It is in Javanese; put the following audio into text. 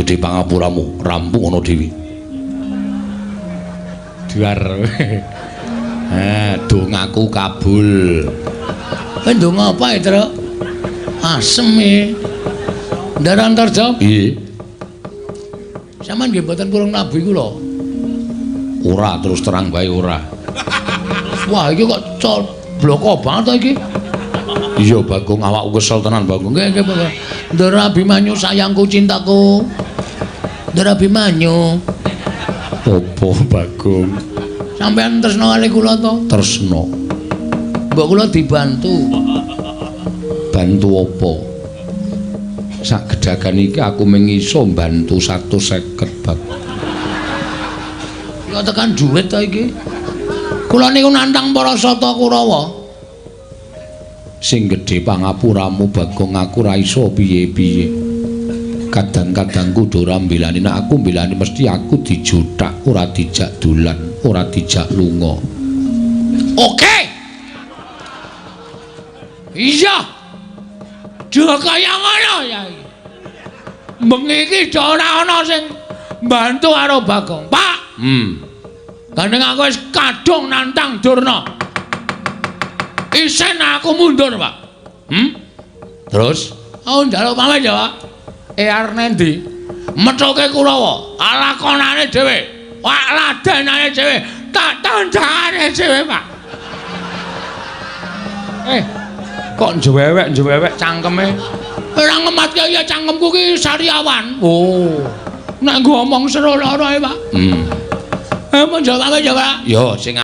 gedhe pangapuramu, rampung ana dhewe. Duar. Eh, dongaku kabul. Kowe ndonga apa, Truk? Asem e. Ndara Antarja? Piye? Sampeyan nggih mboten purung nabuhi kula. Ora, terus terang bae ora. Wah, iki kok bloko banget to iki. Iya, Bagong, awakku kesel tenan, Bagong. Nggih, nggih, Bagong. Ndara Abimanyu sayangku cintaku. Ndara Abimanyu. Apa, Bagong? Sampeyan tresna kali kula to? Tresna. Mbok kula dibantu. Bantu apa? Sak gedagan iki aku mung iso mbantu 150, Bagong. Kok tekan duit to iki? Kula niku nantang para sata Kurawa. Sing gedhe pangapuramu, Bagong, aku ora iso piye-piye. Kadang-kadang kudu ora mbelani, nek aku mbelani mesti aku dijuthak, ora dijak dolan, ora dijak lunga. Oke. Iya. Duh kaya ngono ya iki. Bengi iki do ora ana sing mbantu karo Bagong. Pak. Gandeng aku wis kadung nantang Durna. Isen aku mundur, Pak. Terus? Aku njaluk pamit ya, Pak. Eh, arep nendi? Methuke Kurawa, lakonane dhewe. Wak ladenane dhewe, tak tandangane dhewe, Pak. Eh, kok njewewek-njewewek cangkeme? Ora ngematke ya cangkemku ki sariawan. Oh. Nek nggo omong seru lara, Pak. Eh, mun jawab ya, Pak. Yo sing